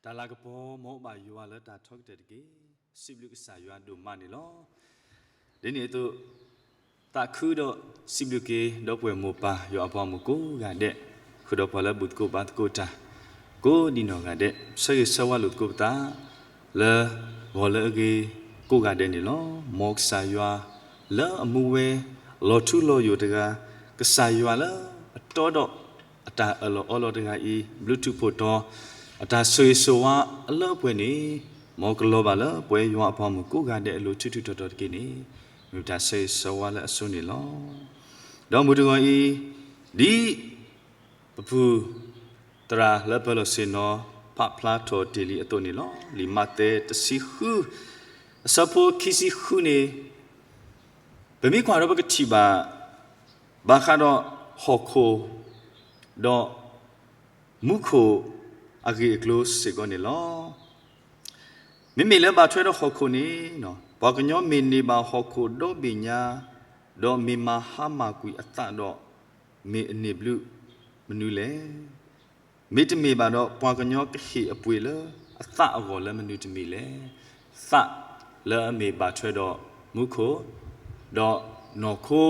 တၢ်လၤကပီၤ မ်အဘၣ်ယွၤလၢတၢ်ထီကတၢၢ်တက့ၢ်. စံးဘျုးကစၢ်ယွၤဒိၣ်မးန့ၣ်လီၤ. ဒ်န့ၣ်အသိး သးခုဒီးစံးဘျုးက့ၤ ဒီပုၢ်ဝဲၢ်မိၢ်ပၢ်ယွၤအပှၤမုၣ်ကိးဂၤဒဲး, ဃုာ်ဒီးပှၤလၢဘူၣ်သကိးဘါသကိးတၢ် ကိးဒံနီၢ်ဂၤဒဲး, ဆၢဂ့ၤဆၢဝါလိာ်သကိးပသး လၢဂီၤလၢအဂ့ၤကိးဂၤဒဲးန့ၣ်လီၤ. မ်ကစၢ်ယွၤလၢအမူဝဲ လီၤထူလီၤယိာ်တဂၤ, ကစၢ်ယွၤလၢအတီဒီး အတၢ်အၢၣ်လီၤအီလီၤတဂၤအံၤ ဘျုးထူၣ်ဖှိၣ်တီၤ အတၢ်ဆိၣ်ဂ့ၤဆိၣ်ဝါအလၢအပှဲၤန့ၣ်, မ်ကလီၤဘၣ်လၢပဝဲယွၤအပှၤမုၣ်ကိးဂၤဒဲးအလိၤထူထူတီၤတီၤတက့ၢ်န့ၣ်, မ့ၢ်တၢ်ဆၢဂ့ၤဆၢဝါလၢအဆိန့ၣ်လီၤ. ဒီးမုၢ်တဂီၤအံၤ, ဒ်ပပူၤ သရၣ်လၢပၢၤလီၢ်ဆ့ၣ်နီၤ ဖးဖျါထီၣ်တ့ၢ်လံအသိးန့ၣ်လီၤ. လံာ်မးသဲတဆံဃု အဆၢဖိခံဆံဃုန့ၣ် ပမ့ၢ်ကွၢ်ဒီးပကထံၣ်ဘၣ် ဘၣ်ဃးဒီးဟီၣ်ခိၣ် ဒီးမူခိၣ်အဂ့ၢ်အကျိၤစ့ၢ်ကီးန့ၣ်လီၤ. မ့မ့ၢ်လၢဘၣ်ထွဲဒီးဟီၣ်ခိၣ်န့ၣ်, ပှၤကညီမ့ၢ်န့ၢ်ဘၣ်ဟီၣ်ခိၣ်ဒီဘ့ၣ်ညါ, ဒီးမ့ၢ်မၤဟါမၢ်ကွံာ်အသးဒီး, မ့ၢ်အန့ၢ်ဘျုးမနုၤလဲၣ်. မ့တမ့ၢ်ဘၣ်ဒီး ပှၤကညီကဟ့ၣ်အပှ့ၤလၢအသးအဂီၢ်လၢမနုၤတမံၤလဲၣ်. သးလၢအမ့ၢ်ဘၣ်ထွဲဒီးမူခိၣ်, ဒီးနီၢ်ခိ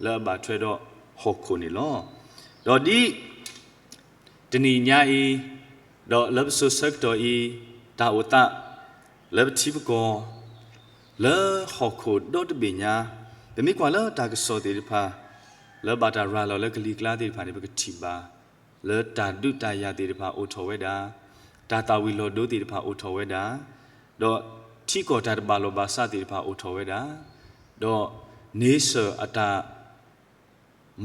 လၢအဘၣ်ထွဲဒီးဟီၣ်ခိၣ်န့ၣ်လီၤ. ဒီးဒ် တနံၤညါအံၤ, ဒီးလၢပစိၤဆၢကတီၢ်အံၤ, တၢ်အိၣ်သးလၢပထံပကီၢ်, လၢဟီၣ်ခိၣ်ဒီတဘ့ၣ်ညါ, ပမ့ၢ်ကွၢ်လၢတၢ်ကစီၣ်သ့ၣ်တဖၣ်, လၢဘၣ်တၢ်ရၤလီၤလၢကလံၤကျါသ့ၣ်တဖၣ်န့ၣ် ပကထံၣ်ဘၣ် လၢတၢ်ဒုးတၢ်ယၤသ့ၣ်တဖၣ်အိၣ်ထီၣ်ဝဲဒၣ်, တၢ်သၣ်ဝံၤလီၤဒိသ့ၣ်တဖၣ်အိၣ်ထီၣ်ဝဲဒၣ်, ဒီးထံကီၢ်တၢ်တဘၣ်လိာ်ဘၣ်စးသ့ၣ်တဖၣ်အိၣ်ထီၣ်ဝဲဒၣ်, ဒီးန့ဆၢၣ်အတၢ်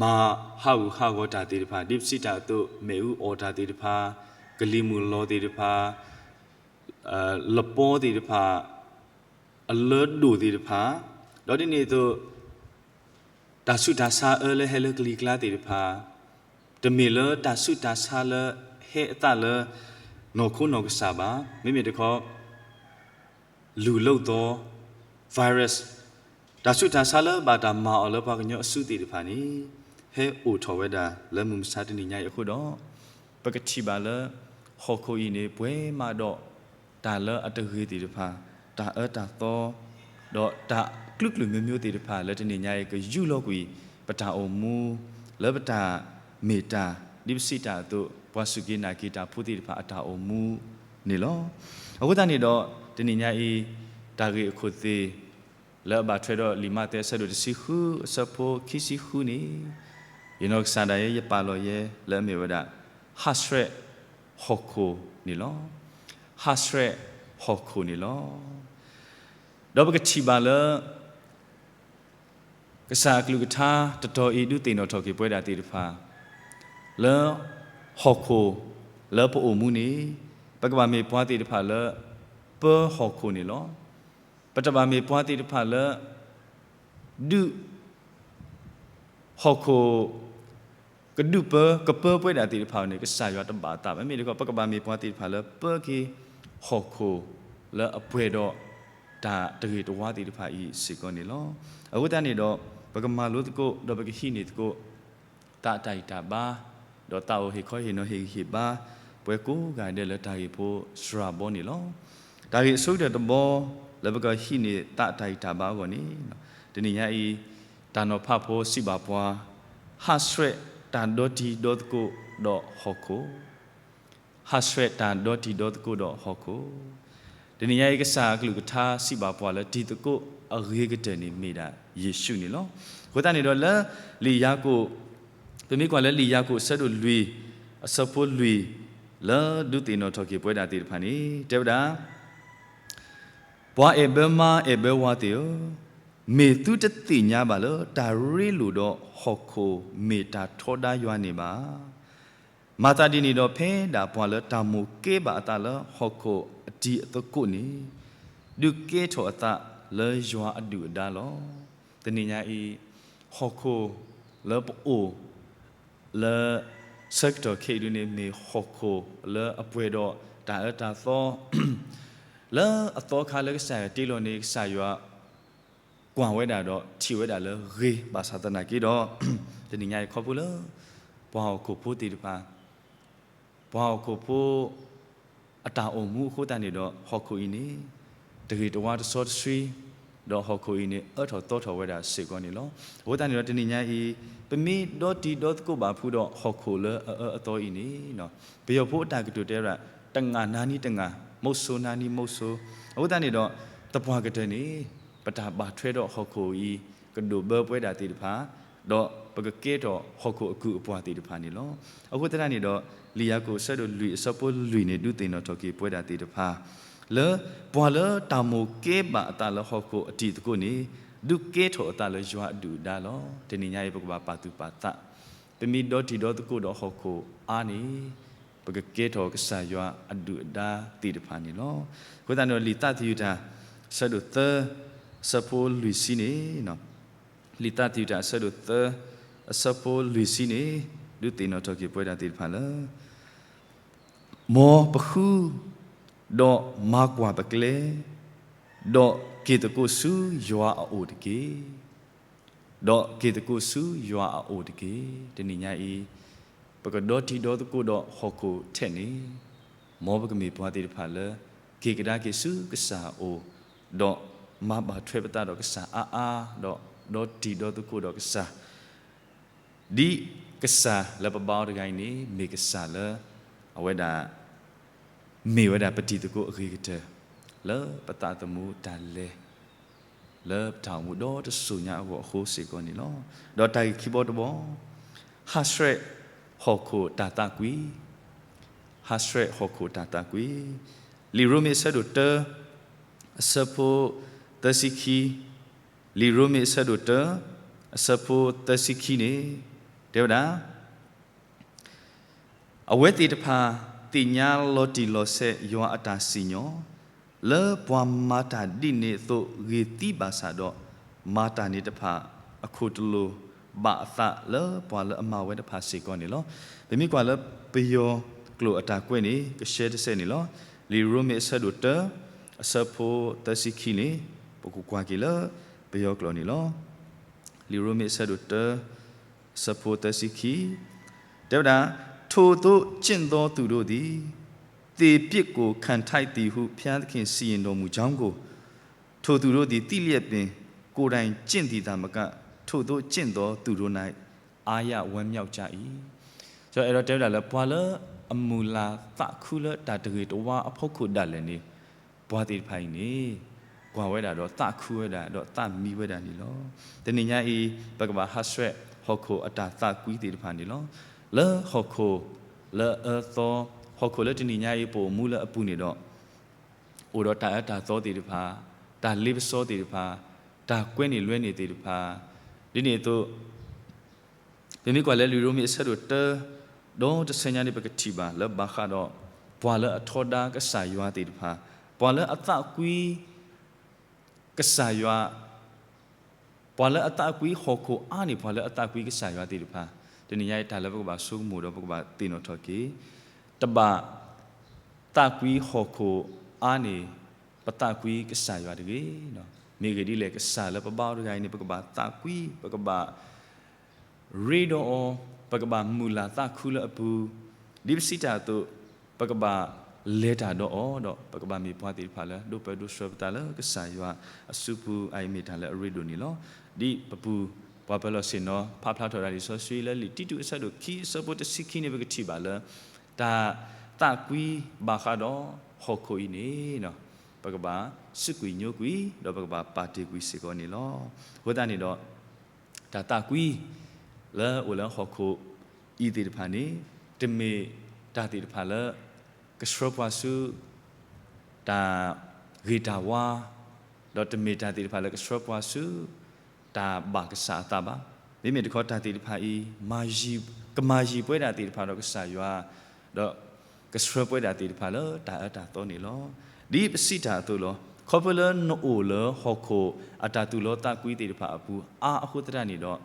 မၤဟးဂူာ်ဟးဂီၤတၢ်သ့ၣ်တဖၣ် ဒ်ပစံးတၢ်အသိး မ့ၣ်အူအီၣ်တၢ်သ့ၣ်တဖၣ်, ကလံၤမုၢ်လီၤသ့ၣ်တဖၣ်, လပီသ့ၣ်တဖၣ်, အလၢဒိၣ်သ့ၣ်တဖၣ်, ဒီးဒ်န့ၣ်အသိး တၢ်ဆူးတၢ်ဆါအၢလၢဟဲလၢကလံၤကျါသ့ၣ်တဖၣ်, တမ့ၢ်လၢတၢ်ဆူးတၢ်ဆါလၢဟဲအသးလၢ နီၢ်ခိနီၢ်ကစၢ်ဘၣ်, မ့မ့ၢ်တခီ လူၢ်လိာ်သီ, virus, တၢ်ဆူးတၢ်ဆါလၢဘၣ်တၢ်မၤအီၤလၢပှၤကညီအစုသ့ၣ်တဖၣ်န့ၣ်, ဟဲအိၣ်ထီၣ်ဝဲဒၣ်လၢမုၢ်မဆါတနံၤညါအံၤအဃိဒီး, ပကထံၣ်ဘၣ်လၢ ဟီၣ်ခိၣ်အံၤန့ၣ် ပှဲၤမးဒီး တၢ်လၢအတဂ့ၤသ့ၣ်တဖၣ်, တၢ်အၢတၢ်သီ, ဒီးတၢ်ကျူးကျူးမျိုးမျိုးသ့ၣ်တဖၣ် လၢတနံၤညါအံၤ ကယူၢ်လီၤကွံာ် ပတၢ်အိၣ်မူ, လၢပတၢ်မ့ၢ်တၢ်, ဒ်ပစံးတၢ်အသိး ပှၤစူၢ်က့ၤနာ်က့ၤတၢ်ဖိသ့ၣ်တဖၣ်အတၢ်အိၣ်မူန့ၣ်လီၤ. အဃိသတးန့ၣ်ဒီး တနံၤညါအံၤ တၢ်ဂ့ၢ်အခိၣ်သ့ၣ် လၢအဘၣ်ထွဲဒီးလံာ်မးသဲအဆၢဒိၣ်တဆံဃု အဆၢဖိခံဆံဃုန့ၣ်, ယနီၢ်ကစၢ်ဒၣ်ယဲ ယပာ်လီၤယဲလၢအမ့ၢ်ဝဲဒၣ် ဟးဆှဲးဟီၣ်ခိၣ်န့ၣ်လီၤ. ဟးဆှဲးဟီၣ်ခိၣ်န့ၣ်လီၤ. ဒီးပကထံၣ်ဘၣ်လၢ ကစၢ်အကလုၢ်ကထါတတီၤအံၤ ဒုးသ့ၣ်နီၣ်ထီၣ်က့ၤပဝဲဒၣ်သ့ၣ်တဖၣ် လၢဟီၣ်ခိၣ်လၢပအိၣ်မူန့ၣ် ပကဘၣ်မ့ၢ်ပှၤသ့ၣ်တဖၣ်လၢ ပၢဟီၣ်ခိၣ်န့ၣ်လီၤ. ပတဘၣ်မ့ၢ်ပှၤသ့ၣ်တဖၣ်လၢ ဒုး ဟီၣ်ခိၣ် ကဒုးပၢ ကပၢပဝဲဒၣ်သ့ၣ်တဖၣ်န့ၣ် ကစၢ်ယွၤတဘၣ်သးဘၣ်. မ့မ့ၢ်တခီ ပကဘၣ်မ့ၢ်ပှၤသ့ၣ်တဖၣ်လၢပၢက့ၤဟီၣ်ခိၣ်လၢအပှဲၤဒီးတၢ်တဂ့ၤတဝါသ့ၣ်တဖၣ်အံၤစ့ၢ်ကီးန့ၣ်လီၤ. အဃိသတးန့ၣ်ဒီး ပကမၤလိသကိး ဒီးပကဟံးန့ၢ်သကိး သးအတၢ်ဂံၢ်တၢ်ဘါ, ဒီးသးအိၣ်ဟ့ၣ်ခီဟ့ၣ်နီၤဟ့ၣ်ဂံၢ်ဟ့ၣ်ဘါ ပှၤကိးဂၤဒဲးလၢတၢ်ဂ့ၢ်ဖိစှၤဘီန့ၣ်လီၤ. တၢ်ဂ့ၢ်အဆိကတၢၢ်တဘီ လၢပကဟံးန့ၢ်သးအတၢ်ဂံၢ်တၢ်ဘါအဂီၢ်န့ၣ်, တနံၤညါအံၤ တၢ်နီၤဖးဖိစံးဘၣ်ပှၤ, ဟးဆှဲးတၢ်ဒီတံၤဒီသကိးဒီးဟီၣ်ခိၣ် ဟးဆှဲးတၢ်ဒီတံၤဒီသကိးဒီးဟီၣ်ခိၣ်. တနံၤညါအံၤ ကစၢ်အကလုၢ်ကထါစံးဘၣ်ပှၤလၢတံၤသကိးအဂ့ၤကတၢၢ်န့ၣ်မ့ၢ်ဒၣ်ယ့ၣ်ၡူးန့ၣ်လီၤ. အဃိသတးန့ၣ်ဒီးလၢလံာ်ယၤကိာ်, ပမ့ၢ်ကွၢ်လၢလံာ်ယၤကိာ်အဆၢဒိၣ်လွံၢ်, အဆၢဖိလွံၢ်, လၢဒုးသ့ၣ်နီၣ်ထီၣ်က့ၤပဝဲဒၣ်သ့ၣ်တဖၣ်န့ၣ် တဲဝဲဒၣ် ပှၤအဲၣ်ဘၢမါအဲၣ်ဘၢဝၤသ့ၣ်ဧၢ, မ့ၢ်သုတသ့ၣ်ညါဘၣ်လၢတၢ်ရ့လိာ်ဒီးဟီၣ်ခိၣ်မ့ၢ်တၢ်ထီဒါယွၤန့ၣ်ဘၣ်. မၤသးဒ်န့ၣ်ဒီး ဖဲဒၣ်ပှၤလၢတၢ်မိၣ်ကဲဘၣ်အသးလၢဟီၣ်ခိၣ်အတံၤအသကိးန့ၣ်, ဒုးကဲထီၣ်အသးလၢယွၤအဒုၣ်အဒါလီၤ. တနံၤညါအံၤ, ဟီၣ်ခိၣ်လၢပအိၣ်လၢဆၢကတီၢ်ခဲအံၤဒုန့ၣ် မ့ၢ်ဟီၣ်ခိၣ်လၢအပှဲၤဒီးတၢ်အၢတၢ်သီ လၢအသီခါလၢကစၢ်ယွၤတ့လီၤန့ၣ် ကစၢ်ယွၤကွၢ်ဝဲဒၣ်ဒီးထံၣ်ဝဲဒၣ်လၢဂ့ၤဘၣ်ဆၣ်သနာ်က့ဒီး, တနံၤညါအံၤခီဖျိလၢ ပှၤဟီၣ်ခိၣ်ဖိသ့ၣ်တဖၣ်, ပှၤဟီၣ်ခိၣ်ဖိ အတၢ်အိၣ်မူအဃိသတးန့ၣ်ဒီး ဟီၣ်ခိၣ်အံၤန့ၣ် တဂ့ၤတဝါတစီတဆှံ, ဒီးဟီၣ်ခိၣ်အံၤန့ၣ် အၢထီၣ်သီထီၣ်ဝဲဒၣ်စ့ၢ်ကီးန့ၣ်လီၤ. အဃိသတးန့ၣ်ဒီးတနံၤညါအံၤ ပမ့ၢ်ဒီတံၤဒီသကိးဘၣ်ဖုဒီးဟီၣ်ခိၣ်လၢအအၢအသီအံၤန့ၣ် ပယီၤဖိအတၢ်ကတိၤတဲဝဲဒၣ် တနံၤနံၤတနံၤ မုတ်ဆိုနံၤမုတ်ဆို, အဃိသတးန့ၣ်ဒီး သပှၢ်ကတၢၢ်န့ၣ် ပတၢ်ဘၣ်ထွဲဒီးဟီၣ်ခိၣ်အံၤ ကဒိၣ်ဘၢပဝဲဒၣ်သ့ၣ်တဖၣ်, ဒီးပကကဲထီၣ်ဟီၣ်ခိၣ်အကုၢ်အပှၤသ့ၣ်တဖၣ်န့ၣ်လီၤ. အဃိသတးန့ၣ်ဒီး လံာ်ယၤကိာ်အဆၢဒိၣ်လွံၢ်အဆၢဖိလွံၢ်န့ၣ် ဒုးသ့ၣ်နီၣ်ထီၣ်က့ၤပဝဲဒၣ်သ့ၣ်တဖၣ် လၢ ပှၤလၢတၢ်မိၣ်ကဲဘၣ်အသးလၢဟီၣ်ခိၣ်အတံၤသကိးန့ၣ် ဒုးကဲထီၣ်အသးလၢယွၤအဒုၣ်အဒါလီၤ. တနံၤညါအံၤ ပကဘၣ်ပာ်သူၣ်ပာ်သး, ပမ့ၢ်ဒီတံၤဒီသကိးဒီးဟီၣ်ခိၣ်အါန့ၣ် ပကကဲထီၣ်ကစၢ်ယွၤအဒုၣ်အဒါသ့ၣ်တဖၣ်န့ၣ်လီၤ. အဃိသတးန့ၣ်ဒီး လံာ်သးသယုၢ်တၢ် အဆၢဒိၣ်သၢ အဆၢဖိလွံၢ်ဆံန့ၣ်, လံာ်သးသယုၢ်တၢ်အဆၢဒိၣ်သၢ အဆၢဖိလွံၢ်ဆံန့ၣ် ဒုးသ့ၣ်နီၣ်ထီၣ်က့ၤပဝဲဒၣ်သ့ၣ်တဖၣ်လၢ မ်ပဃု ဒီးမၤကွၢ်ပကျဲ, ဒီးက့ၤသကိးဆူယွၤအအိၣ်တက့ၢ်. ဒီးက့ၤသကိးဆူယွၤအအိၣ်တက့ၢ်. တနံၤညါအံၤ ပကဒီတံၤဒီသကိးဒီးဟီၣ်ခိၣ်ထဲန့ၣ်, မ်ပကမ့ၢ်ပှၤသ့ၣ်တဖၣ်လၢ က့ၤကဒါက့ၤဆူကစၢ်အအိၣ်, ဒီးမၤဘၣ်ထွဲပသးဒီးကစၢ်အါအါ, ဒီးဒီတံၤဒီသကိးဒီးကစၢ် ဒ်ကစၢ်လၢပဘါအီၤတဂၤအံၤန့ၣ် မ့ၢ်ကစၢ်လၢ အဝဲဒၣ် မ့ၢ်ဝဲဒၣ်ပတံၤသကိးအဂ့ၤကတၢၢ် လၢပသးသမူတၢ်လဲၤ လၢပတၢ်အိၣ်မူဒီတစိၤညါအဂီၢ်အဃိစ့ၢ်ကီးန့ၣ်လီၤ. ဒီးတၢ်ဂ့ၢ်ခံဘီတဘီ, ဟးဆှဲးဟီၣ်ခိၣ်တၢ်သးကွံ, ဟးဆှဲးဟီၣ်ခိၣ်တၢ်သးကွံ. လံာ်ရိမ့ၤအဆၢဒိၣ်တၢ အဆၢဖိသၢဆံခံ, လံာ်ရိမ့ၤအဆၢဒိၣ်တၢ အဆၢဖိသၢဆံခံန့ၣ် တဲဝဲဒၣ် အဝဲသ့ၣ်တဖၣ်သ့ၣ်ညါလီၤတံၢ်လီၤဆဲးယွၤအတၢ်စံၣ်ညီၣ်, လၢပှၤမၤတၢ်ဒ်န့ၣ်အသိးဂ့ၤသံဘၣ်ဆၣ်ဒီး, မၤတၢ်န့ၣ်တဖၣ်အခိၣ်တလိၤဘၣ်အသးလၢပှၤလၢအမၤဝဲတဖၣ်စ့ၢ်ကီးန့ၣ်လီၤ. ပမ့ၢ်ကွၢ်လၢပယီၤကျိာ်အတၢ်ကွဲးန့ၣ် ကရှဲတစဲးန့ၣ်လီၤ. လံာ်ရိမ့ၤအဆၢဒိၣ်တၢ အဆၢဖိသၢဆံခံန့ၣ် ပကကွၢ်က့ၤလၢပယီၤကျိာ်န့ၣ်လီၤ. လံာ်ရိမ့ၤအဆၢဒိၣ်တၢ အဆၢဖိသၢဆံခံ တဲဝဲဒၣ်, ထိုသို့ကျင့်သောသူတို့သည် သေပြစ်ကို ခံထိုက်သည်ဟု ဘုရားသခင်စီရင်တော်မူကြောင်းကို ထိုသူတို့သည် သိလျက်ပင် ကိုယ်တိုင်ကျင့်သည်သာမက ထိုသို့ကျင့်သောသူတို့၌ အားရဝမ်းမြောက်ကြ၏. အဲၣ်ဒိးတဲဝဲဒၣ်လၢ ပှၤလၢအမုၢ်လၢ်သးခုလၢတၢ်တဂ့ၤတဝါအဖီခိၣ်ဒၣ်လဲာ်န့ၣ် ပှၤသ့ၣ်တဖၣ်အံၤန့ၣ် ကွၢ်ဝဲဒၣ်ဒီးသးခုဝဲဒၣ် ဒီးသးမံဝဲဒၣ်န့ၣ်လီၤ. တနံၤညါအံၤ ပကဘၣ်ဟးဆှဲးဟီၣ်ခိၣ်အတၢ်သးကွံသ့ၣ်တဖၣ်န့ၣ်လီၤ. လၢဟီၣ်ခိၣ်လၢအအၢသီ, ဟီၣ်ခိၣ်လၢတနံၤညါအံၤပအိၣ်မူလၢအပူၤန့ၣ်ဒီး အိၣ်ဒီးတၢ်အၢတၢ်သီသ့ၣ်တဖၣ်, တၢ်လ့ပစီသ့ၣ်တဖၣ်, တၢ်ကွဲန့ၢ်လွဲန့ၢ်သ့ၣ်တဖၣ်, ဒ်န့ၣ်အသိး ပမ့ၢ်ကွၢ်လၢလံာ်ရိမ့ၤအဆၢဒိၣ်တၢ ဒီတဆၢညါန့ၣ် ပကထံၣ်ဘၣ်လၢဘၣ်ဃးဒီး ပှၤလၢအထီဒါကစၢ်ယွၤသ့ၣ်တဖၣ်, ပှၤလၢအသးကွံ ကစၢ်ယွၤ, ပှၤလၢအသးကွံဟီၣ်ခိၣ်အါန့ၢ် ပှၤလၢအသးကွံကစၢ်ယွၤသ့ၣ်တဖၣ်, တနံၤညါအံၤတၢ်လၢပကဘၣ်ဆိကမိၣ်ဒီးပကဘၣ်သ့ၣ်နီၣ်ထီၣ်က့ၤ, တဘၣ်သးကွံဟီၣ်ခိၣ်အါန့ၢ် ပသးကွံကစၢ်ယွၤတဂ့ၤ. မ့ၢ်ဂ့ၢ်ဒ်လဲၣ် ကစၢ်လၢပဘါအီၤတဂၤအံၤန့ၣ် ပကဘၣ်သးကွံ, ပကဘၣ် ရ့ဒီးအီၤ, ပကဘၣ်မုၢ်လၢ်သးခုလၢအပူၤ, ဒ်ပစံးတၢ်အသိး, ပကဘၣ်လဲၤတၢ်ဒီးအီၤ, ဒီးပကဘၣ်မ့ၢ်ပှၤသ့ၣ်တဖၣ်လၢ ဒိးပၢဒိးဆှၢပသးလၢကစၢ်ယွၤအစုပူၤ, အအံၤမ့ၢ်တၢ်လၢအရ့ဒိၣ်န့ၣ်လီၤ. ဒ်ပပူၤ ပှၤပၢၤလီၢ်ဆ့ၣ်နီၤ ဖးဖျါထီၣ်တၢ်လံာ်စီဆှံလၢလံာ်တံတူးအဆၢဒိၣ်ခံအဆၢဖိတဆံခံန့ၣ် ပကထံၣ်ဘၣ်လၢ တၢ်သးကွံဘၣ်ဃးဒီးဟီၣ်ခိၣ်အံၤန့ၣ် ပကဘၣ်စူးကွံာ်ညိကွံာ် ဒီးပကဘၣ်ပာ်တ့ၢ်ကွံာ်စ့ၢ်ကီးန့ၣ်လီၤ. အဃိသတးန့ၣ်ဒီး တၢ်သးကွံ လၢအိၣ်လၢဟီၣ်ခိၣ်အံၤသ့ၣ်တဖၣ်န့ၣ် တမ့ၢ်တၢ်သ့ၣ်တဖၣ်လၢ ကဆှၢပှၤဆူ တၢ်ဂ့ၤတၢ်ဝါ, ဒီးတမ့ၢ်တၢ်သ့ၣ်တဖၣ်လၢကဆှၢပှၤဆူ တၢ်ဘၣ်ကစၢ်အသးဘၣ်. မ့မ့ၢ်တခီတၢ်သ့ၣ်တဖၣ်အံၤ မၤယံၤ, ကမၤယံၤပဝဲဒၣ်သ့ၣ်တဖၣ်ဒီးကစၢ်ယွၤ, ဒီးကဆှၢပဝဲဒၣ်သ့ၣ်တဖၣ်လၢတၢ်အၢတၢ်သီန့ၣ်လီၤ. ဒ်ပစံးတၢ်အသိးလီၤ. ခီဖျိလၢနအိၣ်လၢဟီၣ်ခိၣ်အတၢ်သူၣ်လီသးကွံသ့ၣ်တဖၣ်အပူၤအါအဃိသတးန့ၣ်ဒီး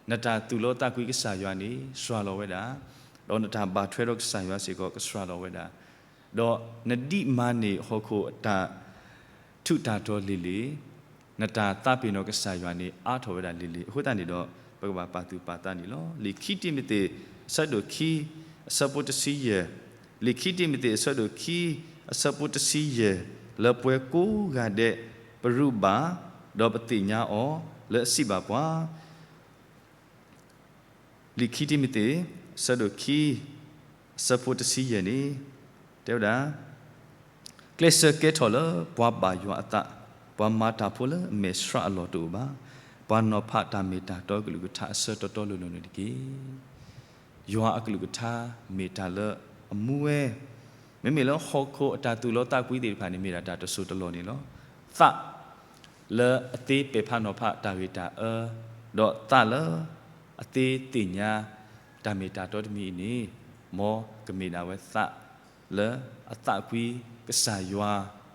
နတၢ်သူၣ်လီသးကွံကစၢ်ယွၤန့ၣ် စှၤလီၤဝဲဒၣ်, ဒီးနတၢ်ဘၣ်ထွဲဒီးကစၢ်ယွၤစ့ၢ်ကီးကစှၤလီၤဝဲဒၣ်, ဒီးနဒံးမၤန့ၢ်ဟီၣ်ခိၣ်အတၢ်ထူးတၢ်တီၤလံၤလံၤ, နတၢ်သးပ့ၤနီၣ်ကစၢ်ယွၤန့ၣ် အါထီၣ်ဝဲဒၣ်လံၤလံၤ. အဃိသတးန့ၣ်ဒီး ပကဘၣ်ပာ်သူၣ်ပာ်သးန့ၣ်လီၤ. လံာ်ခံတံၤမသ့း အဆၢဒိၣ်ခံ အဆၢဖိတဆံယဲၢ်, လံာ်ခံတံၤမသ့း အဆၢဒိၣ်ခံ အဆၢဖိတဆံယဲၢ်, လၢပှၤကိးဂၤဒဲး ပရူးဘၣ်, ဒီးပသ့ၣ်ညါအီၤ လၢအစံးဘၣ်ပှၤ လံာ်ခံတံၤမသ့း အဆၢဒိၣ်ခံ အဆၢဖိတဆံယဲၢ်န့ၣ် တဲဝဲဒၣ်, ကျဲးစၢးကဲထီၣ်လၢပှၤဘၣ်ယွၤအသး, ပှၤမၤတၢ်ဖိလၢအမဲာ်ဆှးအလီၢ်တအိၣ်ဘၣ်, ပှၤနီၤဖးတၢ်မ့ၢ်တၢ်တီအကလုၢ်ကထါအဆၢတီတီလိၤလိၤန့ၣ်တက့ၢ်. ယွၤအကလုၢ်ကထါမ့ၢ်တၢ်လၢအမူဝဲ, မ့မ့ၢ်လၢဟီၣ်ခိၣ်အတၢ်သူၣ်လီသးကွံသ့ၣ်တဖၣ်န့ၣ် မ့ၢ်ဒၣ်တၢ်တစိၢ်တလီၢ်န့ၣ်လီၤ. သးလၢအသ့ပဲာ်ဖးနီၤဖးတၢ်ဂ့ၤတၢ်အၢ, ဒီးသးလၢအသ့သ့ၣ်ညါ တၢ်မ့ၢ်တၢ်တီတမံၤအံၤန့ၣ်, မ်ကမ့ၢ်ဒၣ်ဝဲသးလၢအသးကွံကစၢ်ယွၤ,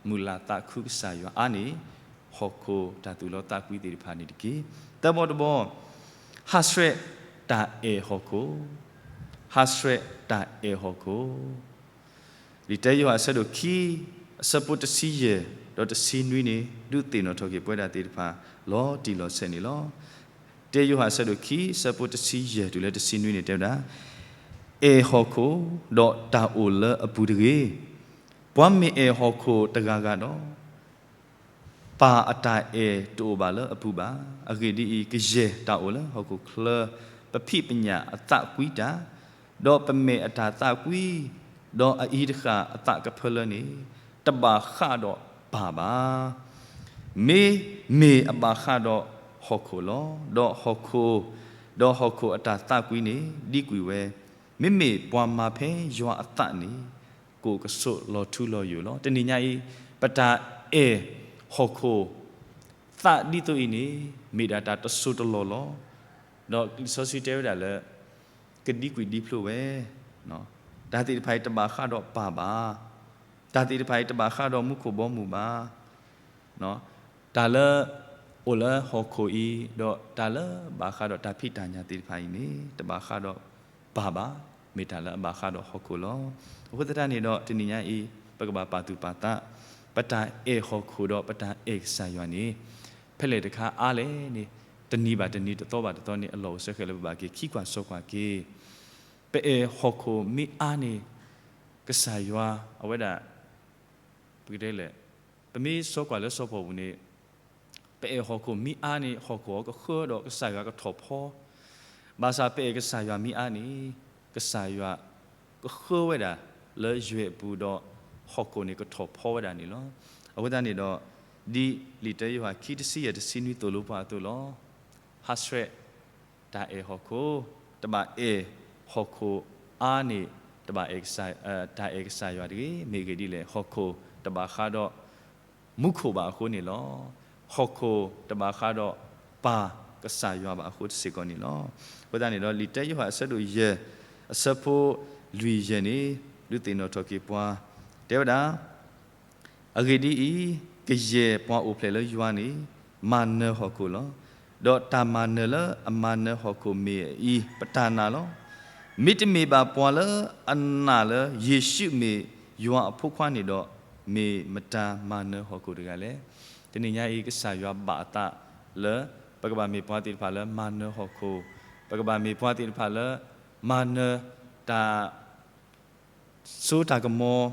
မုာ်လၤသးခုကစၢ်ယွၤအါန့ၣ်, ဟီၣ်ခိၣ်တၢ်သူၣ်လီသးကွံသ့ၣ်တဖၣ်န့ၣ်တက့ၢ်. သၢဘီတဘီ, ဟးဆှဲးတၢ်အဲၣ်ဟီၣ်ခိၣ်, ဟးဆှဲးတၢ်အဲၣ်ဟီၣ်ခိၣ် လံာ်တၢယိၤဟၣ်အဆၢဒိၣ်ခံ အဆၢဖိတဆံယဲၢ် ဒီးတဆံနွံန့ၣ် ဒုးသ့ၣ်နီၣ်ထီၣ်က့ၤပဝဲဒၣ်သ့ၣ်တဖၣ် လီၤတံၢ်လီၤဆဲးန့ၣ်လီၤ. တၢယိၤဟၣ်အဆၢဒိၣ်ခံ အဆၢဖိတဆံယဲၢ်တုၤလၢတဆံနွံန့ၣ် တဲဝဲဒၣ်, အဲၣ်ဟီၣ်ခိၣ်, ဒီးတၢ်အိၣ်လၢအပူၤတဂ့ၤ. ပှၤမ့ၢ်အဲၣ်ဟီၣ်ခိၣ်တဂၤဂၤဒီး ပၢ်အတၢ်အဲၣ်တအိၣ်ဘၣ်လၢအပူၤဘၣ်. အဂ့ၢ်ဒ်အံၤ, ကယဲၢ်တၢ်အိၣ်လၢဟီၣ်ခိၣ်ချၢ, ပဖံးပညၣ်အသးကွံတၢ်, ဒီးပမဲာ်အတၢ်သးကွံ, ဒီးအအံၤတဃၣ်အသးကဖၢလၢန့ၣ်, တဘၣ်ဃးဒီးပၢ်ဘၣ်. မ့မ့ၢ်အဘၣ်ဃးဒီးဟီၣ်ခိၣ်လီၤ. ဒီးဟီၣ်ခိၣ်, ဒီးဟီၣ်ခိၣ်အတၢ်သးကွံန့ၣ် ဒံကွံာ်ဝဲ, မ့မ့ၢ်ပှၤမၤဖဲယွၤအသးန့ၣ် ကိၣ်ကဆိးလီၤထူလီၤယိာ်လီၤ. တနံၤညါအံၤ ပတၢ်အဲၣ်ဟီၣ်ခိၣ် သးဒ်သိးအံၤန့ၣ် မ့ၢ်ဒၣ်တၢ်တစိၢ်တလီၢ်လီၤ. ဒီးလံာ်စီဆှံတဲဝဲဒၣ်လၢ ကဒံကွံာ်ဒံဖျိဝဲ, တၢ်သ့ၣ်တဖၣ်အံၤတဘၣ်ဃးဒီးပၢ်ဘၣ်. တၢ်သ့ၣ်တဖၣ်အံၤတဘၣ်ဃးဒီးမူခိၣ်ဘီမုၢ်ဘၣ်. တၢ်လၢအိၣ်လၢဟီၣ်ခိၣ်အံၤ ဒီးတၢ်လၢဘၣ်ဃးဒီးတၢ်ဖံးတၢ်ညၣ်သ့ၣ်တဖၣ်အံၤန့ၣ် တဘၣ်ဃးဒီးပၢ်ဘၣ်, မ့ၢ်တၢ်လၢအဘၣ်ဃးဒီးဟီၣ်ခိၣ်လီၤ. အဃိသတးန့ၣ်ဒီး တနံၤညါအံၤ ပကဘၣ်ပာ်သူၣ်ပာ်သး, ပတၢ်အဲၣ်ဟီၣ်ခိၣ်ဒီးပတၢ်အဲၣ်ကစၢ်ယွၤန့ၣ် ဖဲလဲၣ်တခါအါလဲၣ်န့ၣ်, တနံၤဘၣ်တနံၤ တသီဘၣ်တသီန့ၣ် အလီၢ်အိၣ်ဆၢဃဲၤလၢပဘၣ်က့ၤခံကွၢ်စီကွၢ်က့ၤ. ပအဲၣ်ဟီၣ်ခိၣ်မ့ၢ်အါန့ၣ် ကစၢ်ယွၤအဝဲဒၣ် ပကတဲလဲၣ်, ပမ့ၢ်စီကွၢ်လၢစီၤပီလူးပူၤန့ၣ်, ပအဲၣ်ဟီၣ်ခိၣ်မ့ၢ်အါန့ၣ် ဟီၣ်ခိၣ်အကဃၢဒီးကစၢ်ယွၤကထီၣ်ဖီ, ဘၣ်ဆၣ်ပအဲၣ်ကစၢ်ယွၤမ့ၢ်အါန့ၣ် ကစၢ်ယွၤကဃၢဝဲဒၣ်လၢယွဲၢ်အပူၤဒီး ဟီၣ်ခိၣ်န့ၣ်ကထီၣ်ဖီဝဲဒၣ်န့ၣ်လီၤ. အဃိသတးန့ၣ်ဒီး ဒ်လံာ်တၢယိၤဟၣ်ခံတဆံယဲၢ် တဆံနွံသိၣ်လိပှၤအသိးလီၤ. ဟးဆှဲး တၢ်အဲၣ်ဟီၣ်ခိၣ်, တဘၣ်အဲၣ်ဟီၣ်ခိၣ်အါန့ၣ် တဘၣ်အဲၣ်ကစၢ်, တၢ်အဲၣ်ကစၢ်ယွၤတဂ့ၤ. မ့ၢ်အဂ့ၢ်ဒ်လဲၣ်, ဟီၣ်ခိၣ်တဘၣ်ဃးဒီးမူခိၣ်ဘၣ်အဃိန့ၣ်လီၤ. ဟီၣ်ခိၣ်တဘၣ်ဃးဒီးပၢ်ကစၢ်ယွၤဘၣ်အဃိစ့ၢ်ကီးန့ၣ်လီၤ. အဃိသတးန့ၣ်ဒီး လံာ်တၢယိၤဟၣ်အဆၢဒိၣ်ယဲၢ် အဆၢဖိလွံၢ်ယဲၢ်န့ၣ် ဒုးသ့ၣ်နီၣ်ထီၣ်က့ၤပှၤ တဲဝဲဒၣ် အဂ့ၢ်ဒ်အံၤ, ကယဲၢ်ပှၤအိၣ်ဖျဲၣ်လၢယွၤန့ၣ် မၤနၢၤဟီၣ်ခိၣ်လီၤ. ဒီးတၢ်မၤနၢၤလၢအမၤနၢၤဟီၣ်ခိၣ်မ့ၢ်အအံၤ ပတၢ်နာ်လီၤ. မ့တမ့ၢ်ဘၣ်ပှၤလၢအနာ်လၢယ့ၣ်ၡူးမ့ၢ်ယွၤအဖိခွါန့ၣ်ဒီး မ့ၢ်မတၤမၤနၢၤဟီၣ်ခိၣ်တဂၤလဲၣ်. တနံၤညါအံၤ ကစၢ်ယွၤဘၣ်အသးလၢ ပကဘၣ်မ့ၢ်ပှၤသ့ၣ်တဖၣ်လၢမၤနၢၤဟီၣ်ခိၣ်, ပကဘၣ်မ့ၢ်ပှၤသ့ၣ်တဖၣ်လၢ မၤနၢၤတၢ် စိတၢ်ကမီၤ,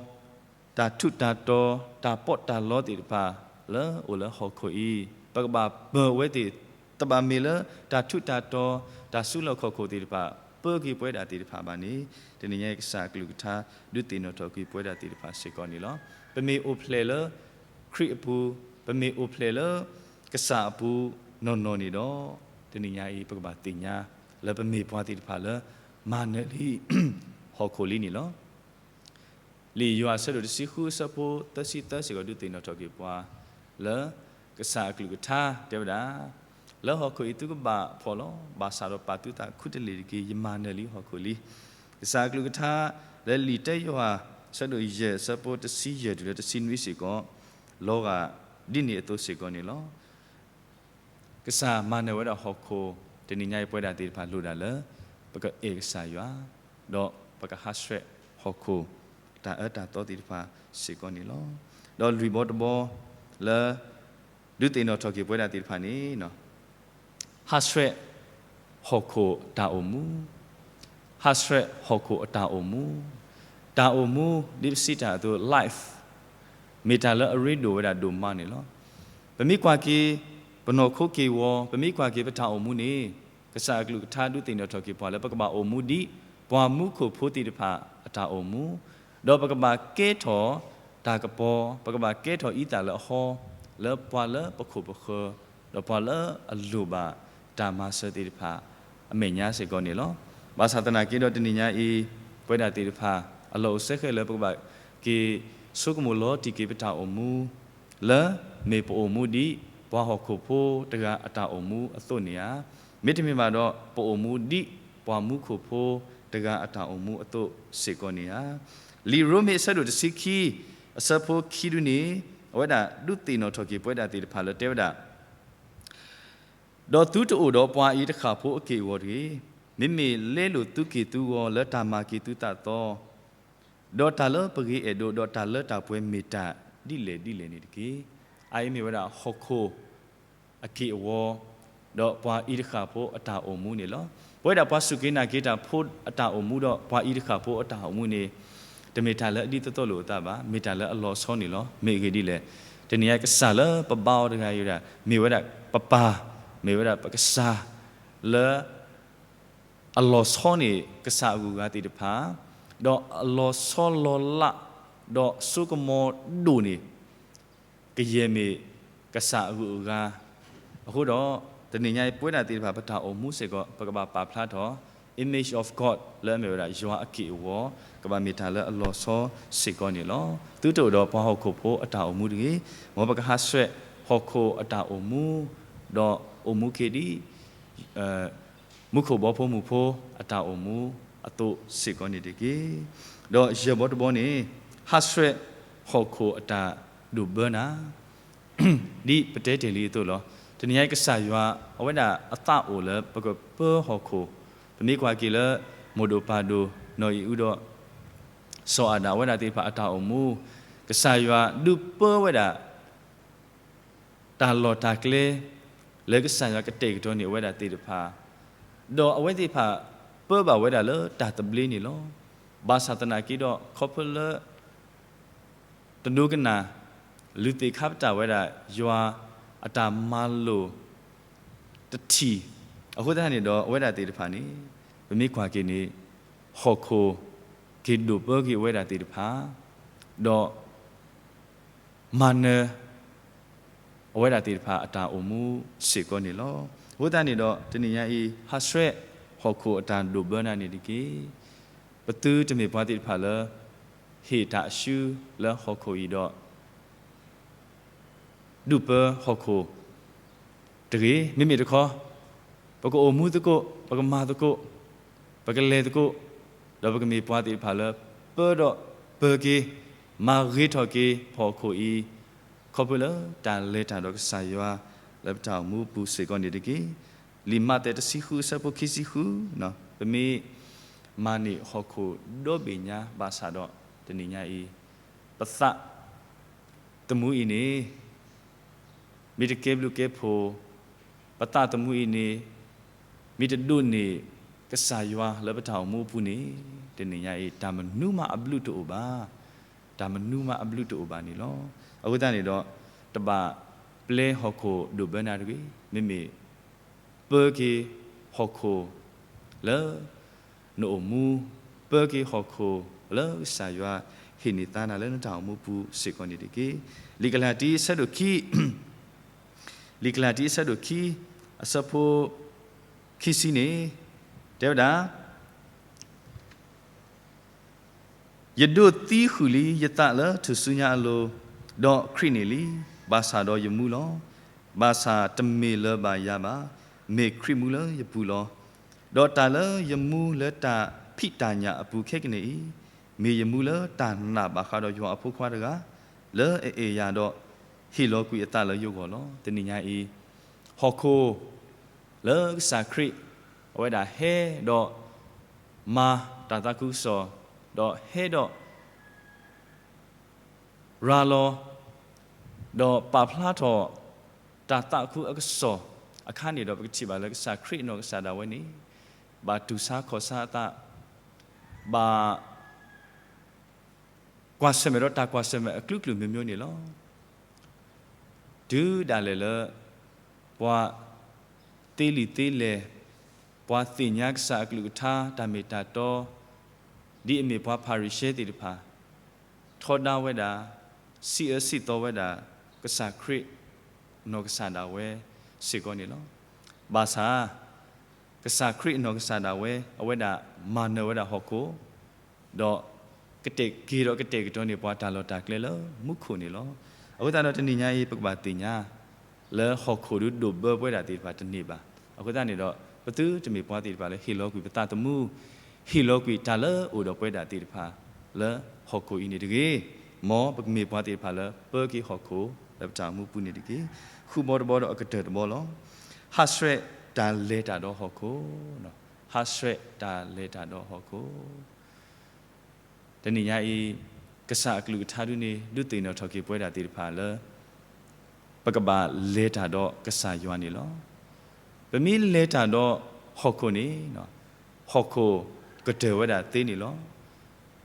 တၢ်ထူးတၢ်တီၤ, တၢ်ပီးတၢ်လီသ့ၣ်တဖၣ် လၢအိၣ်လၢဟီၣ်ခိၣ်အံၤ, ပကဘၣ်ပၢၤဝဲသ့ၣ်, တဘၣ်မ့ၢ်လၢတၢ်ထူးတၢ်တီၤ, တၢ်စုလီၢ်ခီၣ်ခိၣ်သ့ၣ်တဖၣ် ပၢက့ၤပဝဲဒၣ်သ့ၣ်တဖၣ်ဘၣ်န့ၣ်, တနံၤညါအံၤကစၢ်အကလုၢ်ကထါ ဒုးသ့ၣ်နီၣ်ထီၣ်က့ၤပဝဲဒၣ်သ့ၣ်တဖၣ်စ့ၢ်ကီးန့ၣ်လီၤ. ပမ့ၢ်အိၣ်ဖျဲၣ်လၢခရံာ်အပူၤ, ပမ့ၢ်အိၣ်ဖျဲၣ်လၢကစၢ်အပူၤနီၢ်နီၢ်န့ၣ်ဒီး, တနံၤညါအံၤ ပကဘၣ်သ့ၣ်ညါ လၢပမ့ၢ်ပှၤသ့ၣ်တဖၣ်လၢ မၤနၢၤလံ ဟီၣ်ခိၣ်လံန့ၣ်လီၤ. လံာ်ယိၤဟၣ်အဆၢဒိၣ်တဆံဃုအဆၢဖိသၢဆံသၢစ့ၢ်ကီး ဒုးသ့ၣ်နီၣ်ထီၣ်က့ၤပှၤ လၢကစၢ်အကလုၢ်ကထါတဲဝဲဒၣ်, လၢဟီၣ်ခိၣ်အံၤသုကဘၣ်ဖှီၣ်လီၤ. ဘၣ်ဆၣ်ဒီးပာ်သုသးခူတလ့ၢ်တက့ၢ်. ယမၤနၢၤလံဟီၣ်ခိၣ်လံ. ကစၢ်အကလုၢ်ကထါ လၢလံာ်တၢယိၤဟၣ်အဆၢဒိၣ်ယဲၢ် အဆၢဖိတဆံယဲၢ်တုၤလၢတဆံနွံစ့ၢ်ကီး လီၤဂာ်ဒ်န့ၣ်အသိးစ့ၢ်ကီးန့ၣ်လီၤ. ကစၢ်မၤနၢၤဝဲဒၣ်ဟီၣ်ခိၣ်, တနံၤညါအံၤပဝဲဒၣ်သ့ၣ်တဖၣ်လိၣ်ဒၣ်လၢ ပကအဲၣ်ကစၢ်ယွၤ, ဒီးပကဟးဆှဲးဟီၣ်ခိၣ် တၢ်အၢတၢ်သီသ့ၣ်တဖၣ်စ့ၢ်ကီးန့ၣ်လီၤ. ဒီးလွံၢ်ဘီတဘီ လၢ ဒုးသ့ၣ်နီၣ်ထီၣ်က့ၤပဝဲဒၣ်သ့ၣ်တဖၣ်န့ၣ် ဟးဆှဲးဟီၣ်ခိၣ်တၢ်အိၣ်မူ, ဟးဆှဲးဟီၣ်ခိၣ်အတၢ်အိၣ်မူ, တၢ်အိၣ်မူ ဒ်ပစံးတၢ်အသိး life မ့ၢ်တၢ်လၢအရ့ဒိၣ်ဝဲဒၣ်ဒိၣ်မးန့ၣ်လီၤ. ပမ့ၢ်ကွၢ်က့ၤ ပနီၢ်ခိက့ၢ်ဂီၤ, ပမ့ၢ်ကွၢ်က့ၤပတၢ်အိၣ်မူန့ၣ်, ကစၢ်အကလုၢ်ကထါဒုးသ့ၣ်နီၣ်ထီၣ်က့ၤပှၤလၢ ပကဘၣ်အိၣ်မူဒ် ပှၤမူခိၣ်ဖိသ့ၣ်တဖၣ်အတၢ်အိၣ်မူ, ဒီးပကဘၣ်ကဲထီၣ်တၢ်ကပီၤ, ပကဘၣ်ကဲထီၣ်အံသၣ်လၢအဟီ, လၢပှၤလၢပခိၣ်ပဃၢၤ, ဒီးပှၤလၢအလိၣ်ဘၣ်တၢ်မၤစၢၤသ့ၣ်တဖၣ် အမဲာ်ညါစ့ၢ်ကီးန့ၣ်လီၤ. ဘၣ်ဆၣ်သနာ်က့ဒီးတနံၤညါအံၤ, ပဝဲဒၣ်သ့ၣ်တဖၣ် အလီၢ်အိၣ်စဲဃဲလၢပကဘၣ်က့ၤ ဆိကမိၣ်လီၤတံၢ်က့ၤပတၢ်အိၣ်မူ လၢမ့ၢ်ပအိၣ်မူဒ်ပှၤဟီၣ်ခိၣ်ဖိတဂၤအတၢ်အိၣ်မူအသိးန့ၣ်ဧါ, မ့တမ့ၢ်ဘၣ်ဒီး ပအိၣ်မူဒ်ပှၤမူခိၣ်ဖိတဂၤအတၢ်အိၣ်မူအသိးစ့ၢ်ကီးန့ၣ်ဧါ. လံာ်ရိမ့ၤအဆၢဒိၣ်တဆံခံ အဆၢဖိခံဒုန့ၣ်, အဝဲဒၣ်ဒုးသ့ၣ်နီၣ်ထီၣ်က့ၤပဝဲဒၣ်သ့ၣ်တဖၣ်လၢတဲဝဲဒၣ် ဒီးသုတအိၣ်ဒီးပှၤအံၤတဃၣ်ဖိအက့ၢ်အဂီၤတဂ့ၤ. မ့မ့ၢ်လဲလိာ်သုက့ၢ်သုဂီၤလၢတၢ်မၤက့ၤသုသးသီ, ဒီးတၢ်လၢပဂ့ၤအဲၣ်ဒိး, ဒီးတၢ်လၢတၢ်ပှဲၤမ့ၢ်တၢ်ဒ်လဲၣ်ဒ်လဲၣ်န့ၣ်တက့ၢ်. အအံၤမ့ၢ်ဝဲဒၣ်ဟီၣ်ခိၣ်အက့ၢ်အဂီၤ, ဒီးပှၤအံၤတဃၣ်ဖိအတၢ်အိၣ်မူန့ၣ်လီၤ. ပဝဲဒၣ်ပှၤစူၢ်က့ၤနာ်က့ၤတၢ်ဖိအတၢ်အိၣ်မူဒီး ပှၤအံၤတဃၣ်ဖိအတၢ်အိၣ်မူန့ၣ်, တမ့ၢ်တၢ်လၢအဒ်သိးသိးလိာ်အသးဘၣ်, မ့ၢ်တၢ်လၢအလီၤဆီန့ၣ်လီၤ. မ့ၢ်အဂ့ၢ်ဒ်လဲၣ်, တနံၤညါကစၢ်လၢပဘါအီၤတဂၤအံၤဝဲဒၣ် မ့ၢ်ဝဲဒၣ်ပပၢ်, မ့ၢ်ဝဲဒၣ်ပကစၢ်လၢ အလီၤဆီန့ၢ်ကစၢ်အဂုၤအဂၤသ့ၣ်တဖၣ်, ဒီးအလီၤဆီလီၤလး, ဒီးဆိကမိၣ်ဒိၣ်န့ၢ် ကယဲၢ်မ့ၢ်ကစၢ်အဂုၤအဂၤ, အဃိဒီး တနံၤညါအံၤပဝဲဒၣ်သ့ၣ်တဖၣ် ပတၢ်အိၣ်မူစ့ၢ်ကီး ပကဘၣ်ပာ်ဖျါထီၣ် image of God လၢအမ့ၢ်ဝဲဒၣ်ယွၤအက့ၢ်အဂီၤ, ကဘၣ်မ့ၢ်တၢ်လၢအလီၤဆီစ့ၢ်ကီးန့ၣ်လီၤ. သုတအိၣ်ဒီးပှၤဟီၣ်ခိၣ်ဖိအတၢ်အိၣ်မူတဂ့ၤ. မ်ပကဟးဆှဲးဟီၣ်ခိၣ်အတၢ်အိၣ်မူ, ဒီးအိၣ်မူက့ၤဒ် မူခိၣ်ဘီဖိမုၢ်ဖိအတၢ်အိၣ်မူအသိးစ့ၢ်ကီးန့ၣ်တက့ၢ်. ဒီးယဲၢ်ဘီတဘီန့ၣ်, ဟးဆှဲးဟီၣ်ခိၣ်အတၢ်ဒိၣ်ဘၢနၤ, ဒ်ပတဲတ့ၢ်လံအသိးလီၤ. တနံၤညါအံၤကစၢ်ယွၤ အဝဲဒၣ်အသးအိၣ်လၢပကပၢဟီၣ်ခိၣ်, ပမ့ၢ်ကွၢ်က့ၤလၢ မိၢ်ဒိၣ်ပၢ်ဒိၣ် နီၢ်အံၤအုဒီး စီၤအၤဒၣ် အဝဲဒၣ်သ့ၣ်တဖၣ်အတၢ်အိၣ်မူ, ကစၢ်ယွၤဒုးပၢဝဲဒၣ် တၢ်လီၢ်တၢ်ကျဲ လၢကစၢ်ယွၤကတဲာ်ကတီၤန့ၢ်အဝဲဒၣ်သ့ၣ်တဖၣ်, ဒီးအဝဲသ့ၣ်တဖၣ်ပၢဘၣ်ဝဲဒၣ်လၢတၢ်သဘျ့န့ၣ်လီၤ. ဘၣ်ဆၣ်သနာ်က့ဒီး ခီဖျိလၢ တဒိကနၣ် လုၢ်သ့ၣ်ခါပတာ်ဝဲဒၣ် ယွၤအတၢ်မၤလိာ်တထံၣ်, အဃိသတးန့ၣ်ဒီး အဝဲဒၣ်သ့ၣ်တဖၣ်န့ၣ် ပမ့ၢ်ကွၢ်က့ၤန့ၣ် ဟီၣ်ခိၣ်က့ၤဒိၣ်ပၢက့ၤအဝဲဒၣ်သ့ၣ်တဖၣ်, ဒီး မၤနၢၤ အဝဲဒၣ်သ့ၣ်တဖၣ်အတၢ်အိၣ်မူစ့ၢ်ကီးန့ၣ်လီၤ. အဃိသတးန့ၣ်ဒီး တနံၤညါအံၤ ဟးဆှဲးဟီၣ်ခိၣ်အတၢ်ဒိၣ်ဘၢနၤန့ၣ်တက့ၢ်. ပသုတမ့ၢ်ပှၤသ့ၣ်တဖၣ်လၢ ဟ့ၣ်တၢ်အစုလၢဟီၣ်ခိၣ်အံၤဒီး ဒုးပၢဟီၣ်ခိၣ်တဂ့ၤ. မ့မ့ၢ်တခီ ပကအိၣ်မူသကိး, ပကမၤသကိး, ပကလဲၤသကိး, ဒီးပကမ့ၢ်ပှၤသ့ၣ်တဖၣ်လၢ ပၢဒီးပၢက့ၤ, မၤဂ့ၤထီၣ်က့ၤဟီၣ်ခိၣ်အံၤ, ခီဖျိလၢတၢ်လဲၤတၢ်ဒီးကစၢ်ယွၤလၢပတၢ်အိၣ်မူအပူၤစ့ၢ်ကီးန့ၣ်တက့ၢ်. လံာ်မးသဲတဆံဃုအဆၢဖိခံဆံဃု, ပမ့ၢ်မၤန့ၢ်ဟီၣ်ခိၣ်ဒီဘ့ၣ်ညါဘၣ်ဆၣ်ဒီး တနံၤညါအံၤ ပသးသမူအံၤန့ၣ် မ့ၢ်တကဲဘျုးကဲဖှိၣ်, ပသးသမူအံၤန့ၣ် မ့ၢ်တဒိးန့ၢ်ကစၢ်ယွၤလၢပတၢ်အိၣ်မူအပူၤန့ၣ် တနံၤညါအံၤ တၢ်မနုၤမးအဘျုးတအိၣ်ဘၣ်, တၢ်မနုၤမးအဘျုးတအိၣ်ဘၣ်န့ၣ်လီၤ. အဃိသတးန့ၣ်ဒီး တဘၣ်ပျဲဟီၣ်ခိၣ်ဒိၣ်ဘၢနၤတဂ့ၤ. မ့မ့ၢ်ပၢက့ၤဟီၣ်ခိၣ်လၢ နအိၣ်မူ, ပၢက့ၤဟီၣ်ခိၣ်လၢကစၢ်ယွၤဟ့ၣ်န့ၢ်သါနၤလၢနတၢ်အိၣ်မူပူၤစ့ၢ်ကီးန့ၣ်တက့ၢ်. လံာ်ကလၤတံအဆၢဒိၣ်ခံ, လံာ်ကလၤတံအဆၢဒိၣ်ခံ, အဆၢဖိခံဆံန့ၣ် တဲဝဲဒၣ် ယဒိးသံဃုာ်လံယသးလၢထူၣ်စုညါအလိၤ, ဒီးခရံာ်န့ၣ်လံ, ဘၣ်ဆၣ်ဒီးယမူလီၤ. ဘၣ်ဆၣ်တမ့ၢ်လၢၤဘၣ်ယၤဘၣ်, မ့ၢ်ခရံာ်မူလၢယပူၤလီၤ. ဒီးတၢ်လၢယမူလၢတၢ်ဖံးတၢ်ညၣ်အပူၤခဲကနံၣ်အံၤ, မ့ၢ်ယမူလၢတၢ်နာ်ဘၣ်ဃးဒီးယွၤအဖိခွါတဂၤ, လၢအအဲၣ်ယၤဒီး ဟ့ၣ်လီၤကွံာ်အသးလၢယဂီၢ်လီၤ. တနံၤညါအံၤ ဟီၣ်ခိၣ် လၢကစၢ်ခရံာ် အဝဲဒၣ်ဟဲဒီးမၤတၢ်သးခုကစီၣ်, ဒီးဟဲဒီးရၤလီၤ, ဒီးပာ်ဖျါထီၣ် တၢ်သးခုအကစီၣ်အခါန့ၣ်ဒီး ပကထံၣ်ဘၣ်လၢကစၢ်ခရံာ်အနီၢ်ကစၢ်ဒၣ်ဝဲန့ၣ် ဘၣ်တူၢ်ဆါခီၣ်ဆါအသး, ဘၣ် ကွၢ်ဆၢၣ်မဲာ်ဒီးတၢ်ကွၢ်ဆၢၣ်မဲာ်အကလုာ်ကလုာ်မျိုးမျိုးန့ၣ်လီၤ. တုၤဒၣ်လဲာ်လၢ ပှၤသ့လံာ်သ့လဲၢ်, ပှၤသ့ၣ်ညါကစၢ်အကလုၢ်ကထါတၢ်မ့ၢ်တၢ်တီ, ဒ်အမ့ၢ်ပှၤဖၤရံၤၡဲသ့ၣ်တဖၣ် ထီဒါဝဲဒၣ်, စံးအၢစံးသီဝဲဒၣ် ကစၢ်ခရံာ် နီၢ်ကစၢ်ဒၣ်ဝဲစ့ၢ်ကီးန့ၣ်လီၤ. ဘၣ်ဆၣ် ကစၢ်ခရံာ်အနီၢ်ကစၢ်ဒၣ်ဝဲ အဝဲဒၣ်မၤနၢၤဝဲဒၣ်ဟီၣ်ခိၣ်, ဒီးကတဲာ်က့ၤဒီးကတဲာ်ကတီၤန့ၢ်ပှၤတၢ်လီၢ်တၢ်ကျဲလၢမူခိၣ်န့ၣ်လီၤ. အဃိသတးဒီးတနံၤညါအံၤ ပကဘၣ်သ့ၣ်ညါ လၢဟီၣ်ခိၣ်ဒုးဒိၣ်ဘၢပဝဲဒၣ်သ့ၣ်တဖၣ်တန့ၢ်ဘၣ်. အဃိသတးန့ၣ်ဒီး ပသုတမ့ၢ်ပှၤသ့ၣ်တဖၣ်လၢဟ့ၣ်လီၤကွံာ်ပသးသမူ, ဟ့ၣ်လီၤကွံာ်တၢ်လၢအအိၣ်ဒီးပဝဲဒၣ်သ့ၣ်တဖၣ် လၢဟီၣ်ခိၣ်အံၤန့ၣ်တဂ့ၤ. မ်ပကမ့ၢ်ပှၤသ့ၣ်တဖၣ်လၢပၢက့ၤဟီၣ်ခိၣ်လၢပတၢ်အိၣ်မူပူၤန့ၣ်တက့ၢ်. ဃုဘီတဘီဒီးအကတၢၢ်တဘီလီၤ. ဟးဆှဲးတၢ်လဲၤတၢ်ဒီးဟီၣ်ခိၣ်, ဟးဆှဲးတၢ်လဲၤတၢ်ဒီးဟီၣ်ခိၣ် တနံၤညါအံၤ ကစၢ်အကလုၢ်ကထါဒုန့ၣ် ဒုးသ့ၣ်နီၣ်ထီၣ်က့ၤပဝဲဒၣ်သ့ၣ်တဖၣ်လၢ ပကဘၣ်လဲၤတၢ်ဒီးကစၢ်ယွၤန့ၣ်လီၤ. ပမ့ၢ်လဲၤတၢ်ဒီးဟီၣ်ခိၣ်န့ၣ် ဟီၣ်ခိၣ်ကတၢၢ်ဝဲဒၣ်သ့န့ၣ်လီၤ.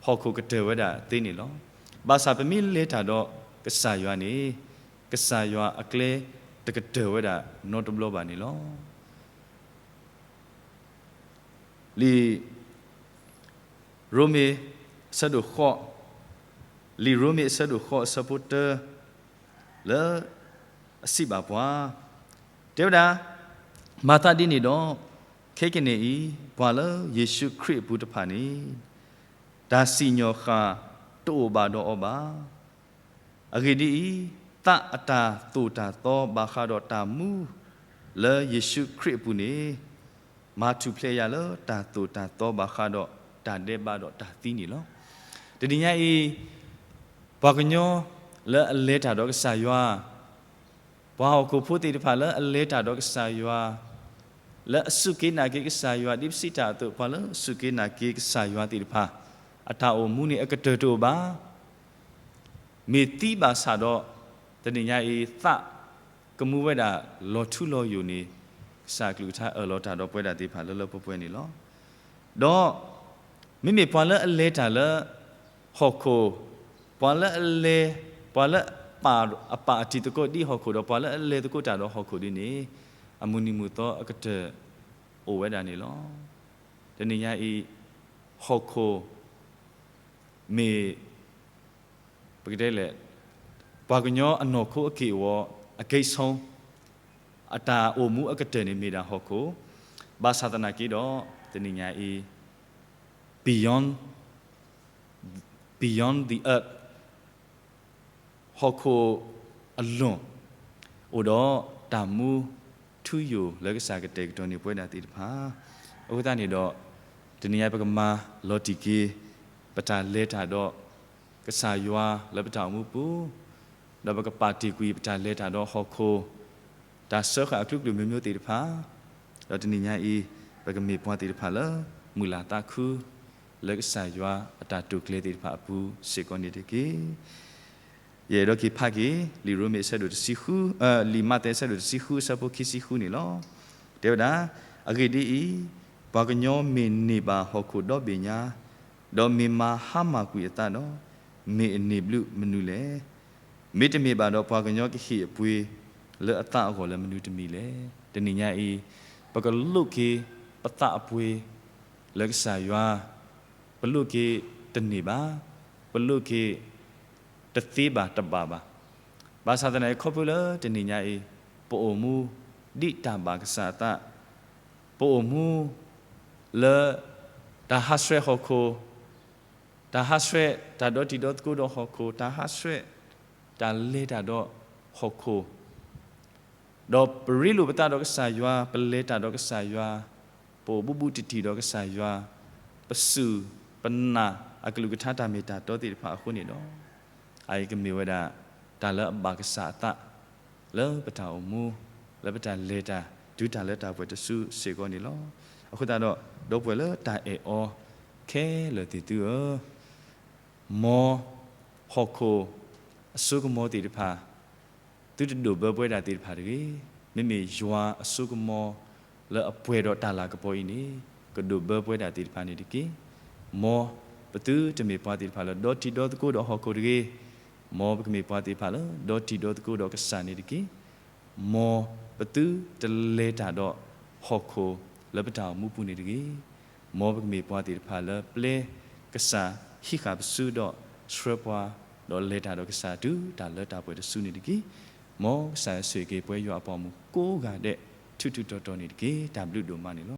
ဟီၣ်ခိၣ်ကတၢၢ်ဝဲဒၣ်သ့န့ၣ်လီၤ. ဘၣ်ဆၣ်ပမ့ၢ်လဲၤတၢ်ဒီးကစၢ်ယွၤန့ၣ် ကစၢ်ယွၤအကျဲတကတၢၢ်ဝဲဒၣ်နီတဘျီဘၣ်န့ၣ်လီၤ. လံာ်ရိမ့ၤ အဆၢဒိၣ်ဃိး, လံာ်ရိမ့ၤအဆၢဒိၣ်ဃိးအဆၢဖိတၢ လၢအစံးဘၣ်ပှၤ, တဲဝဲဒၣ်, မၤသးဒ်န့ၣ်ဒီး, ခဲကနံၣ်အံၤ ပှၤလၢယ့ၣ်ၡူးခရံာ်အပူၤတဖၣ်န့ၣ် တၢ်စံၣ်ညီၣ်ဃၣ်တအိၣ်ဘၣ်ဒီးအီၤဘၣ်. အဂ့ၢ်ဒ်အံၤ, သးအတၢ်သိၣ်တၢ်သီဘၣ်ဃးဒီးတၢ်မူ လၢယ့ၣ်ၡူးခရံာ်အပူၤန့ၣ် မၤထူၣ်ဖျဲးယၤလၢတၢ်သိၣ်တၢ်သီဘၣ်ဃးဒီးတၢ်ဒဲးဘးဒီးတၢ်သံန့ၣ်လီၤ. တနံၤညါအံၤ ပှၤကညီလၢအလဲၤတၢ်ဒီးကစၢ်ယွၤ, ပှၤဟီၣ်ခိၣ်ဖိသ့ၣ်တဖၣ်လၢအလဲၤတၢ်ဒီးကစၢ်ယွၤ, လၢအစူၢ်က့ၤနာ်က့ၤကစၢ်ယွၤ ဒ်ပစံးတၢ်အသိး ပှၤလၢအစူၢ်က့ၤနာ်က့ၤကစၢ်ယွၤသ့ၣ်တဖၣ် အတၢ်အိၣ်မူန့ၣ်အကတၢၢ်တအိၣ်ဘၣ်. မ့ၢ်သံဘၣ်ဆၣ်ဒီး တနံၤညါအံၤ သးကမူဝဲဒၣ်လီၤထူလီၤယိာ်န့ၣ် ကစၢ်အကလုၢ်ကထါအၢၣ်လီၤတၢ်ဒီးပဝဲဒၣ်သ့ၣ်တဖၣ်လၢလၢပှဲၤပှဲၤန့ၣ်လီၤ. ဒီး မ့မ့ၢ်ပှၤလၢအလဲၤတၢ်လၢဟီၣ်ခိၣ်, ပှၤလၢအလဲၤ, ပှၤလၢအပာ်, အပာ်အတံၤသကိးဒ်ဟီၣ်ခိၣ်ဒီး ပှၤလၢအလဲၤသကိးတၢ်ဒီးဟီၣ်ခိၣ်ဒ်န့ၣ် အမုၢ်နံၤမုၢ်သီအကတၢၢ်အိၣ်ဝဲဒၣ်န့ၣ်လီၤ. တနံၤညါအံၤ ဟီၣ်ခိၣ် မ့ၢ် ပကတဲလဲၣ်, ပှၤကညီအနီၢ်ခိအက့ၢ်အဂီၤ အကံၢ်ဆိ, အတၢ်အိၣ်မူအကတၢၢ်န့ၣ်မ့ၢ်ဒၣ်ဟီၣ်ခိၣ်, ဘၣ်ဆၣ်သနာ်က့ဒီး တနံၤညါအံၤ beyond, beyond the earth, ဟီၣ်ခိၣ်အလွန်ၢ် အိၣ်ဒီးတၢ်မူထူယိာ်လၢကစၢ်ကတဲာ်ကတီၤန့ၢ်ပဝဲဒၣ်သ့ၣ်တဖၣ်. အဃိသတးန့ၣ်ဒီး တနံၤညါပကမၤလီၤတံၢ်က့ၤ ပတၢ်လဲၤတၢ်ဒီးကစၢ်ယွၤလၢပတၢ်အိၣ်မူပူၤ, ဒီးပကပာ်တ့ၢ်ကွံာ်ပတၢ်လဲၤတၢ်ဒီးဟီၣ်ခိၣ်, တၢ်စၢဃာ်အကလုာ်ကလုာ်မျိုးမျိုးသ့ၣ်တဖၣ်, ဒီးတနံၤညါအံၤ ပကမ့ၢ်ပှၤသ့ၣ်တဖၣ်လၢ မုာ်လၤသးခု လၢကစၢ်ယွၤအတၢ်တိာ်ကျဲၤသ့ၣ်တဖၣ်အပူၤစ့ၢ်ကီးန့ၣ်တက့ၢ်. ယအဲၣ်ဒိးက့ၤဖးက့ၤ လံာ်ရိမ့ၤအဆၢဒိၣ်တဆံဃု, လံာ်မးသဲအဆၢဒိၣ်တဆံဃုအဆၢဖိခံဆံဃုန့ၣ်လီၤ. တဲဝဲဒၣ်, အဂ့ၢ်ဒ်အံၤ, ပှၤကညီမ့ၢ်န့ၢ်ဘၣ်ဟီၣ်ခိၣ်ဒီဘ့ၣ်ညါ, ဒီးမ့ၢ်မၤဟါမၢ်ကွံာ်အသးဒီး, မ့ၢ်အန့ၢ်ဘျုးမနုၤလဲၣ်. မ့တမ့ၢ်ဘၣ်ဒီးပှၤကညီကဟ့ၣ်အပှ့ၤလၢအသးအဂီၢ်လၢမနုၤတမံၤလဲၣ်. တနံၤညါအံၤ ပကလိးက့ၤပသးအပှ့ၤလၢကစၢ်ယွၤ, ပလိးက့ၤတန့ၢ်ဘၣ်, ပလိးက့ၤတသ့ဘၣ်တဘၣ်ဘၣ်. ဘၣ်ဆၣ်သနာ်က့ခီဖျိလၢတနံၤညါအံၤ ပအိၣ်မူဒ်တၢ်ဘၣ်ကစၢ်အသး, ပအိၣ်မူလၢတၢ်ဟးဆှဲးဟီၣ်ခိၣ်, တၢ်ဟးဆှဲးတၢ်ဒီတံၤဒီသကိးဒီးဟီၣ်ခိၣ်, တၢ်ဟးဆှဲးတၢ်လဲၤတၢ်ဒီးဟီၣ်ခိၣ်, ဒီးပရ့လိာ်ပသးဒီးကစၢ်ယွၤ, ပလဲၤတၢ်ဒီးကစၢ်ယွၤ, ပအိၣ်ဘူးဘူးတံၢ်တံၢ်ဒီးကစၢ်ယွၤ, ပစူၢ်ပနာ်အကလုၢ်ကထါတၢ်မ့ၢ်တၢ်တီသ့ၣ်တဖၣ်အဃိန့ၣ်ဒီး, အအံၤကမ့ၢ်ဝဲဒၣ် တၢ်လၢအဘၣ်ကစၢ်အသး လၢပတၢ်အိၣ်မူ, လၢပတၢ်လဲၤတၢ်, တုၤတၢ်လၢတၢ်ပှဲၤတစုစ့ၢ်ကီးန့ၣ်လီၤ. အဃိသတးဒီး ဒီပုၢ်ဝဲၢ်လၢတၢ်အဲၣ်အီၤခဲလၢာ်သ့ၣ်သုဧၢ, မ်ဟီၣ်ခိၣ်အစိကမီၤသ့ၣ်တဖၣ် သုတဒိၣ်ဘၢပဝဲဒၣ်သ့ၣ်တဖၣ်တဂ့ၤ. မ့မ့ၢ်ယွၤအစိကမီၤလၢအပှဲၤဒီးတၢ်လၤကပီၤအံၤန့ၣ် ကဒိၣ်ဘၢပဝဲဒၣ်သ့ၣ်တဖၣ်န့ၣ်တက့ၢ်. မ် ပသုတမ့ၢ်ပှၤသ့ၣ်တဖၣ်လၢဒီတံၤဒီသကိးဒီးဟီၣ်ခိၣ်တဂ့ၤ, မ်ပကမ့ၢ်ပှၤသ့ၣ်တဖၣ်လၢဒီတံၤဒီသကိးဒီးကစၢ်န့ၣ်တက့ၢ်. မ်ပသုတလဲၤတၢ်ဒီးဟီၣ်ခိၣ်လၢပတၢ်အိၣ်မူပူၤန့ၣ်တဂ့ၤ. မ်ပကမ့ၢ်ပှၤသ့ၣ်တဖၣ်လၢပျဲကစၢ်ဟံးဃာ်ပစုဒီးဆှၢပှၤ, ဒီးလဲၤတၢ်ဒီးကစၢ်တုၤတၢ်လၢတၢ်ပှဲၤတစုန့ၣ်တက့ၢ်. မ်ကစၢ်ယွၤဆိၣ်ဂ့ၤက့ၤပှၤယွၤအပှၤမုၣ်ကိးဂၤဒဲး ထူးထူးတီၤတီၤန့ၣ်တက့ၢ်. တၢ်ဘျုးဒိၣ်မးန့ၣ်လီၤ.